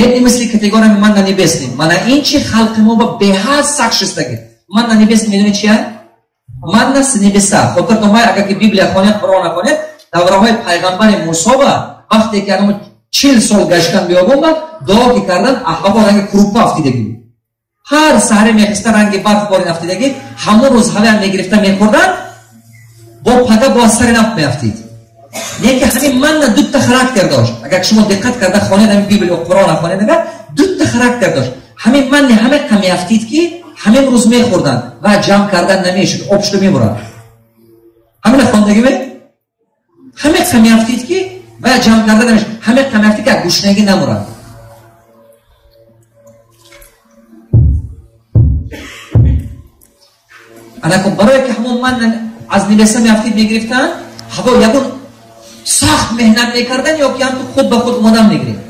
Бедный мысли категориями манна небесный. Мана ин чи халқи мо ба беҳад сахт шистагӣ. Манна небесный медонӣ чия? Манна с небеса. Хотиртон бай, агар ки Библия хонед, Қуръон хонед, давраҳои пайғамбари Мусо ба вақте ки анмо 40 сол гаштан биёбон ба дуо ки кардан, аҳвол ранги крупа афтидагӣ. Ҳар саҳре мехиста ранги барф борин афтидагӣ, ҳамон рӯз ҳаваям мегирифта мехӯрдан, бо пага бо сари нафт меафтид. Неки ҳамин манна дута характер дошт. Агар шумо диққат карда хонед ҳамин Библия Қуръон хонед, агар дута характер дошт. Ҳамин манни ҳамеқа меафтид, ки ҳамин рӯз мехӯрдан ва ҷамъ кардан намешуд, об шуда мебурад. Ҳамина хондагиме? Ҳамеқа меафтид, ки ва ҷамъ кардан намешуд. Ҳамеқа меафтид, ки аз гушнагӣ намурад. Анакун барое ки ҳамон ман аз небеса меафтид мегирифтанд, ҳаво ягон сахт меҳнат мекардан ё ки ҳам ту худ ба худ омодан мегирифт.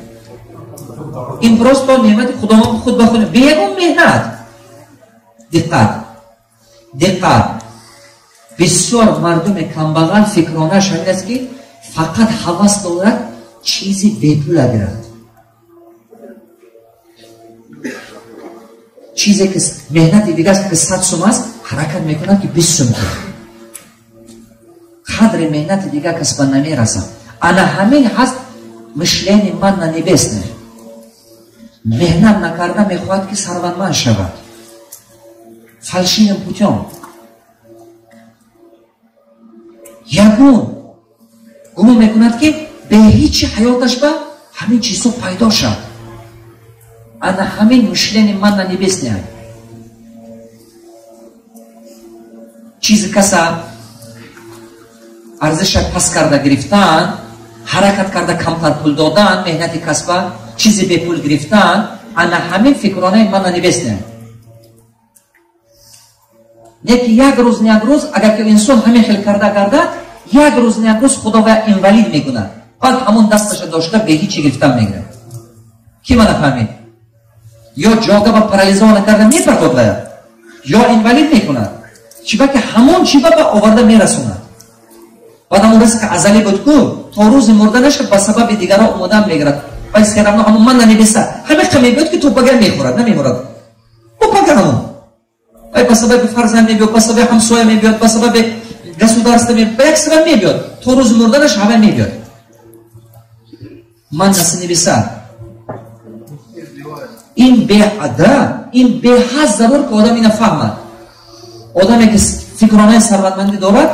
Ин просто неъмати Худованд худ ба худ бе ягон меҳнат. Диққат, диққат. Бисёр мардуми камбағал фикронаш ҳамин аст, ки фақат ҳавас дорад чизи бепула гирад. Чизе ки меҳнати дигар аст, ки 100 сум аст, ҳаракат мекунад, ки 20 сум кунад. Қадри меҳнати дигар кас ба намерасад. Ана ҳамин ҳаст мышление манна небесное. Меҳнат накарда мехоҳад, ки сарватманд шавад. Фальшивым путем. Ягон гумон мекунад, ки бе ҳичи ҳаёташ ба ҳамин чизҳо пайдо шавад. Ана ҳамин мышление манна небесное. Чизи каса арзиша пас карда гирифтан, ҳаракат карда камтар пул додан, меҳнати касба, чизи бепул гирифтан, ана ҳамин фикронаи манна небесное. Не ки як рӯз не як рӯз, агар ки инсон ҳамин хел карда гардад, як рӯз не як рӯз Худо вая инвалид мекунад. Баъд ҳамон дасташа дошта бе ҳичи гирифтан мегирад. Ки мана фаҳмид? Ё ҷога ба парализована карда мепартод вая, ё инвалид мекунад. Чиба ки ҳамон чиба ба оварда мерасонад. Баъд ҳамон ризқи азалӣ буд ку, то рӯзи мурданаша ба сабаби дигарҳо омодан мегирад. Вай все равно ҳамон манна небеса. Ҳамеқа мебиёд, ки то пага мехӯрад, намемурад. Бо пага ҳамон. Вай ба сабаби фарзанд мебиёд, ба сабаби ҳамсоя мебиёд, ба сабаби государство мебиёд, ба як сабаб мебиёд. То рӯзи мурданаш ҳама мебиёд. Манна с небеса. Ин беада, ин беҳад зарур, ки одам ина фаҳмад. Одаме ки фикронаи сарватмандӣ дорад,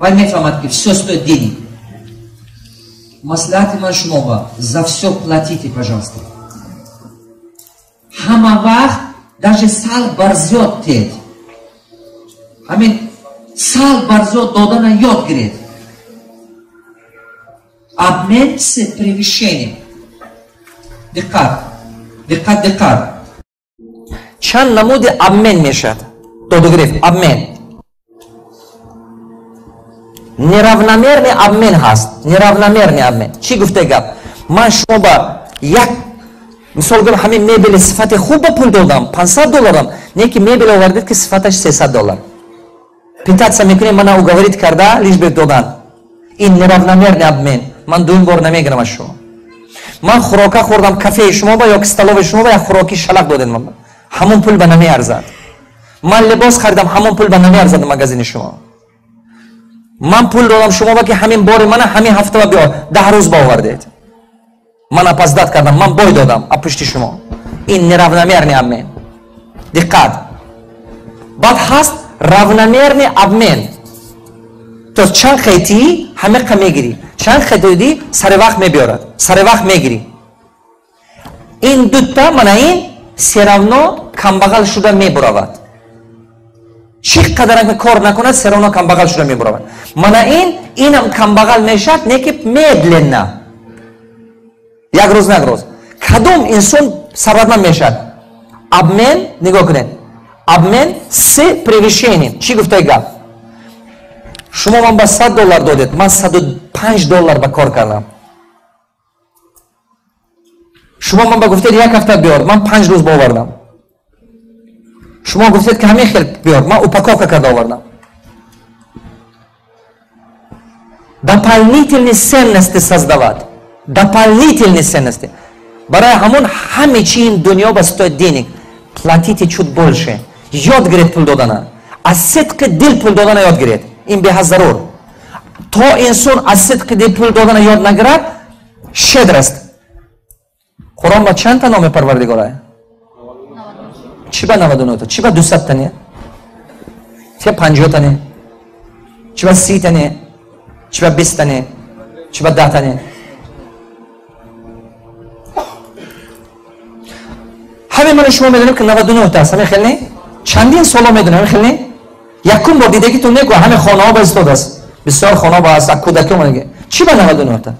вай мефаҳмад, ки всё стоит денег. Маслиҳати ман шумо ба: за всё платите, пожалуйста. Ҳама вақт даже сал барзиёд тед. Ҳамин сал барзиёд додана ёд гиред. Обмен с превышением. Диққат, диққат, диққат. Чанд намуди обмен мешавад? Додугирифт, обмен. Неравномерный обмен ҳаст. Неравномерный обмен. Чӣ гуфта гап? Ман шумо ба як мисол гӯям, ҳамин мебели сифати хуб ба пул додам, 500 долларам, не ки мебел овардед, ки сифаташ 300 доллар. Пытаться мекунем мана уговорить карда, лишь бы додан. Ин неравномерный обмен. Ман дуюм бор намегирам аз шумо. Ман хӯрока хӯрдам кафеи шумо ба ё ки столовой шумо ба, як хӯроки шалақ додед ман. Ҳамон пул ба намеарзад. Ман либос харидам, ҳамон пул ба намеарзад магазини шумо. Ман пул додам шумо ба, ки ҳамин бори мана ҳамин ҳафта ба биёр, 10 рӯз ба овардед. Ман опоздать кардам, ман бой додам а пушти шумо. Ин неравномерный обмен. Диққат. Баъд ҳаст равномерный обмен. То есть чанд хейтӣ ҳамеқа мегирӣ, чанд хетидӣ сари вақт мебиёрад, сари вақт мегирӣ. Ин дута мана ин все равно камбағал шуда мебуравад. Чӣ қадар кор накунад, все равно камбағал шуда мебуравад. Мана ин инам камбағал мешавад, не ки медленно. Як рӯз на як рӯз. Кадом инсон сарватманд мешавад? Обмен, нигоҳ кунед. Обмен с превышением. Чӣ гуфтаи гап? Шумо ман ба 100 доллар додед, ман 105 доллар ба кор кардам. Шумо ман ба гуфтед як ҳафта биёр, ман 5 рӯз ба овардам. Шумо гуфтед, ки ҳамин хел биёр, ман упаковка карда овардам. Дополнительные ценности создавать. Дополнительные ценности. Барои ҳамон ҳаме чи ин дунё ба стоит денег. Платите чуть больше. Ёд гиред пул додана. Аз сидқи дил пул додана ёд гиред. Ин беҳад зарур. То инсон аз сидқи дил пул додана ёд нагирад, щедр аст. Қуръон ба чанд та номи Парвардигора? Чӣ ба 99 та? Чӣ ба 200 та не? Чӣ ба 50 та не? Чӣ ба 30 та не? Чӣ ба 20 та не? Чӣ ба 10 та не? Ҳамин ман шумо медонем ки 99 та аст, ҳамин хел не? Чандин соло медонем, ҳамин хел не? Якум бор дидагитон неку ҳамин хонаҳо ба истодааст. Бисёр хонаҳо ба аст, кӯдаки омадаги. Чӣ ба 99 та?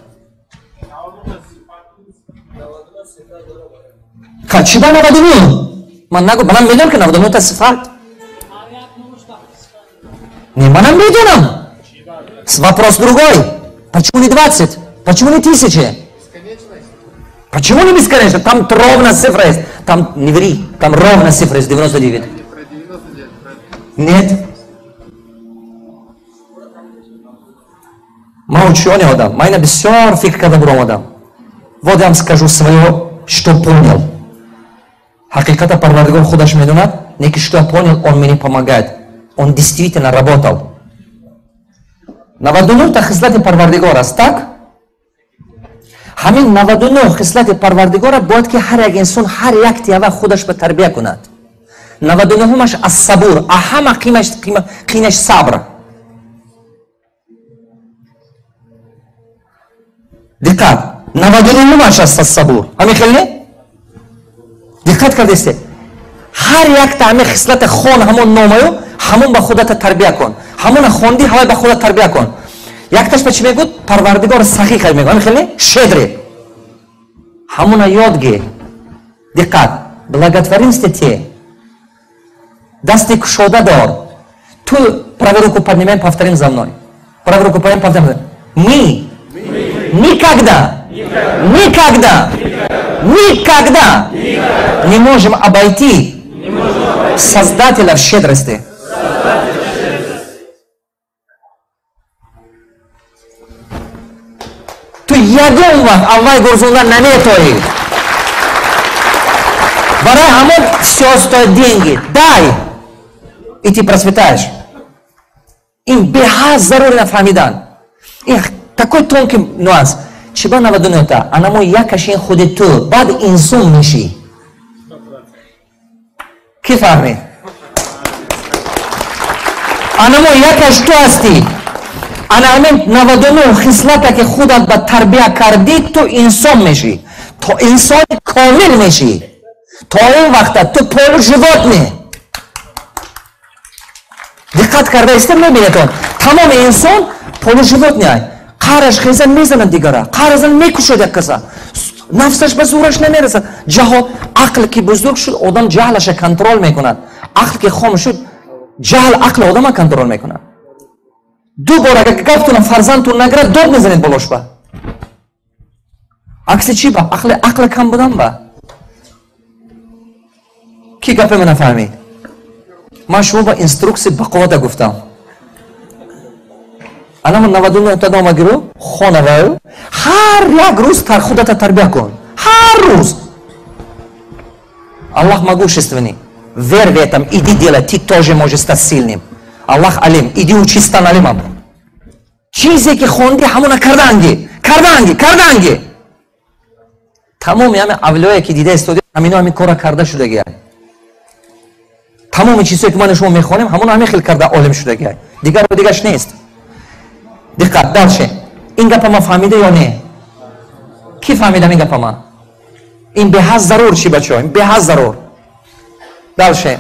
Чӣ ба 99? Ман нагу, манам медонам ки 99 та сифат. Не, манам медонам. Вопрос другой. Почему не 20? Почему не 1000? Почему не бесконечно? Там ровно цифра есть. Там, не ври, там ровно цифра есть, 99. Нет. Ман ученый одам. Ман ина бисёр фикр карда буромадам. Вот я вам скажу свое, что понял. Ҳақиқата Парвардигор худаш медонад, не ки что я понял, он мне помогает. Он действительно работал. 99 та хислати Парвардигор аст, так? Ҳамин 99 хислати Парвардигора бояд ки ҳар як инсон ҳар як тиява худаш ба тарбия кунад. 99-аш аз сабур, а ҳама қимаш сабр. Диққат, 99-аш аз сабур. Ҳамин хел не? Диққат кардесте? Ҳар якта ҳамин хислата хон, ҳамон номаю, ҳамон ба худата тарбия кун. Ҳамона хонди, ҳавай ба худат тарбия кун. Якташ ба чӣ мегӯд? Парвардигор сахӣ хай мегӯ. Ҳамин хел не? Щедрый. Ҳамона ёд гир. Диққат, благотворительность те. Дасти кушода дор. Ту правую руку поднимаем, повторим за мной. Правую руку поднимаем, повторим за мной. Мы никогда, никогда, никогда не можем обойти Создателя в щедрости. Ту ягон вақт аввай гурзунда наметоӣ. Барои ҳамон всё стоит деньги. Дай, и ты процветаешь. Ин беҳад зарур нафаҳмидан. Ин такой тонкий нюанс. Чӣ ба 99 та? Анамо якаш ин худи ту, баъд инсон мешӣ. Ки фаҳмид? Анамо якаш ту ҳастӣ. Ана ҳамин 99 хислата ки худат ба тарбия кардӣ, ту инсон мешӣ. То инсони комил мешӣ. То он вақта ту полуживотный. Диққат карда истем, мебинетон. Тамоми инсон полуживотный. Қараш хезан мезанад дигара, қаразан мекушад як каса. Нафсаш ба зӯраш намерасад. Ҷаҳо ақл ки бузург шуд, одам ҷаҳлаша контрол мекунад. Ақл ки хом шуд, ҷаҳл ақли одама контрол мекунад. Ду бор агар гаптона фарзандтон нагирад, дод мезанед болош ба. Акси чӣ ба? Ақли кам будан ба. Ки гапе мана фаҳмид? Ман шумо ба инструксия ба қуввата гуфтам. Анамо 99 та нома гиру, хонаваю, ҳар як рӯз худата тарбия кун. Ҳар рӯз. Аллах могущественный. Верь в этом, иди делай, ты тоже можешь стать сильным. Аллах алим, иди учись, стань алимом. Чизе ки хонди, ҳамона карданги, карданги, карданги. Тамоми ҳами авлиёе ки дида истоди, ҳамино ҳамин кора карда шудагиай. Тамоми чизое ки ман шумо мехонем, ҳамона ҳамин хел карда олим шудагиай. Дигар дигаш нест. Диққат, дальше. Ин гапа ман фаҳмида ё не? Ки фаҳмидам ин гапа ман? Ин беҳад зарур чи бачаҳо? Ин беҳад зарур. Дальше.